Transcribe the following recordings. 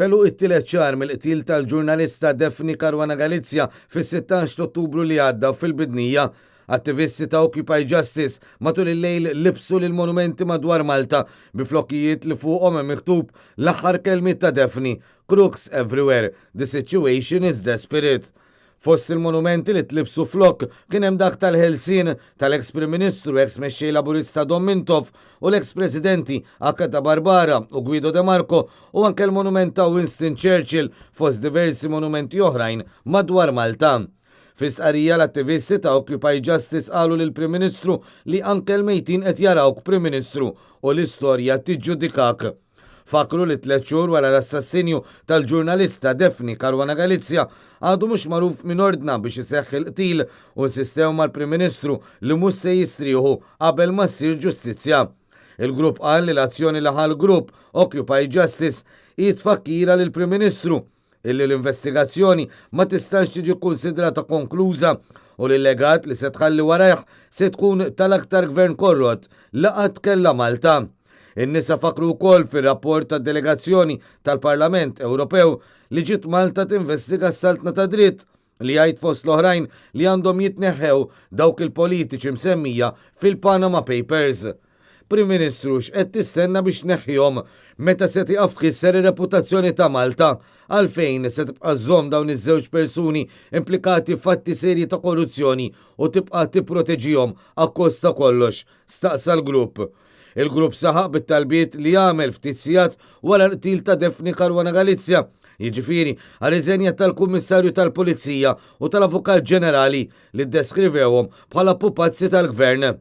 F'għeluq it-tielet xahar mill-qtil tal-ġurnalista Daphne Caruana Galizia fis-16 t'Ottubru li għadda fil-Bidnija, attivisti ta' Occupy Justice matul il-lejl libsu lill-monumenti madwar Malta bi flokkijiet li fuqhom hemm miktub l-aħħar kelmiet ta' Daphne, Crooks everywhere, the situation is desperate. Fost il-monumenti li tlibbsu flokk kien hemm dak tal-ħelsien tal-eks Prim Ministru, eks Mexxej Laburista Dom Mintoff u l-eks Presidenti Akata Barbara u Guido De Marco u anke l-monument ta' Winston Churchill fost diversi monumenti oħrajn madwar Malta. Fi stqarrija l-attivisti ta' Occupy Justice qalu lill-Prim Ministru li anke l-mejtin qed jarawk Prim Ministru u l-istorja tiġġudikak. Fakkru li tlett xhur wara l-assassinju tal-ġurnalista Daphne Caruana Galizia, għadu mhux magħruf min ordna biex iseħħ il-qtil u insistew mal-Prim Ministru li mhux se jistrieħu qabel ma ssir ġustizzja. Il-grupp qal li l-azzjoni li ħa l-grupp Occupy Justice hi tfakkira lill-Prim Ministru illi l-investigazzjoni ma tistax tiġi kkunsidrata konkluża u li l-legat li se tħalli warajh se tkun tal-aktar gvern korrott li qatt kellha Malta. In-nisa fakkru wkoll fir-rapport tad-delegazzjoni tal-Parlament Ewropew li ġiet Malta tinvestiga s-saltna tad-dritt li jgħid fost l-oħrajn li għandhom jitneħħew dawk il-politiċi msemmija fil-Panama Papers. Prim Ministru x'qed tistenna biex tneħħihom? Meta se tieqaf tkisser ir-reputazzjoni ta' Malta? Għalfejn se tibqa' żżomm dawn iż-żewġ persuni implikati f'atti serji ta' korruzzjoni u tibqa' tipproteġihom akkost ta' kollox? staqsa l-grupp. Il-grupp saħaq bit-talbiet li għamel ftit sigħat wara l-qtil ta' Daphne Caruana Galizia, jiġifieri għar-riżenja tal-Kummissarju tal-Pulizija u tal-Avukat Ġenerali li ddeskrivewhom bħala pupazzi tal-Gvern.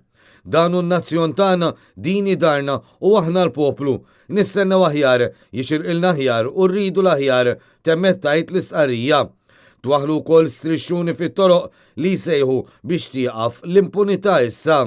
Dan hu n-nazzjon tagħna, din hi darna u aħna l-poplu. Nistennew aħjar, jixirqilna aħjar u rridu l-aħjar, temmet tgħid l-istqarrija. Twaħħlu wkoll strixxuni fit-toroq li jsejħu biex tieqaf l-impunità issa.